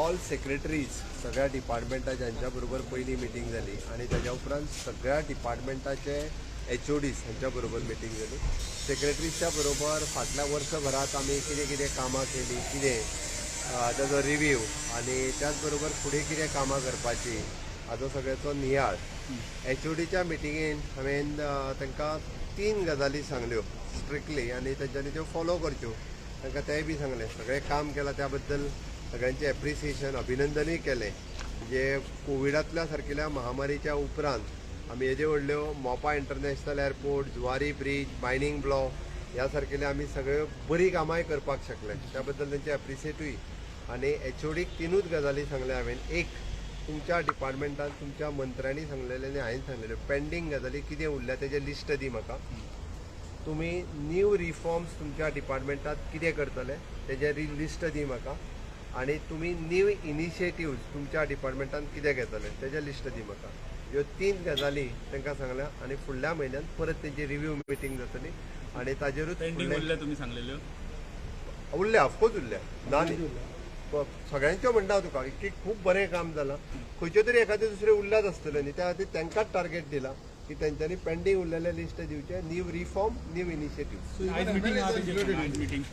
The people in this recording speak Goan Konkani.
ऑल सेक्रेटरीज सगळ्या डिपार्टमेंटाच्या हांच्या बरोबर पयली मिटींग जाली आनी ताज्या उपरांत सगळ्या डिपार्टमेंटाचे एचओडीज हांच्या बरोबर मिटींग जाली. सेक्रेटरीजच्या बरोबर फाटल्या वर्सभरात आमी कितें कितें कामां केली, कितें ताजो रिव्यू आनी त्याच बरोबर फुडें कितें कामां करपाची हाजो सगळ्याचो नियाळ. एचओडीच्या मिटिंगेन हांवें तांकां 3 गजाली सांगल्यो स्ट्रिक्टली आनी तेंच्यांनी त्यो फॉलो करच्यो. तांकां तेंय बी सांगलें, सगळें काम केलां त्या बद्दल सगळ्यांचें एप्रिसिएशन, अभिनंदनूय केलें. म्हणजे कोविडांतल्या सारकेल्या महामारीच्या उपरांत आमी येद्यो व्हडल्यो Mopa international airport, Zuari bridge, mining block ह्या सारकेले आमी सगळ्यो बरीं कामांय करपाक शकले, त्या बद्दल तेंचें एप्रिसिएटूय. आनी एचओडीक 3 गजाली सांगल्या हांवें. एक, तुमच्या डिपार्टमेंटान तुमच्या मंत्र्यांनी सांगलेलें आनी हांवें सांगलेल्यो पेंडींग गजाली कितें उरल्या तेजें लिस्ट दी म्हाका. तुमी न्यू रिफॉर्म्स तुमच्या डिपार्टमेंटात कितें करतले तेजें लिस्ट दी म्हाका. आनी तुमी न्यू इनिशिएटिव्ज तुमच्या डिपार्टमेंटान कितें घेतले तेजें लिस्ट दी म्हाका. ह्यो 3 गजाली तांकां सांगल्या आनी फुडल्या म्हयन्यान परत तेंची रिव्यू मिटींग जातली आनी ताजेरूच पेंडींग उरल्या तुमी सांगलेल्यो उरल्या, ऑफकोर्स उरल्या ना न्ही, सगळ्यांच्यो म्हणटा हांव तुका की खूब बरें काम जालां, खंयच्यो तरी एखाद्यो दुसऱ्यो उरल्यात आसतल्यो न्ही, त्या खातीर तांकांच टार्गेट दिला की तेंच्यांनी पेंडींग उरलेलें लिस्ट दिवचें, न्यू रिफॉर्म, न्यू इनिशिएटीव. आयज मिटींग आहा तेजी, आयज मिटींग.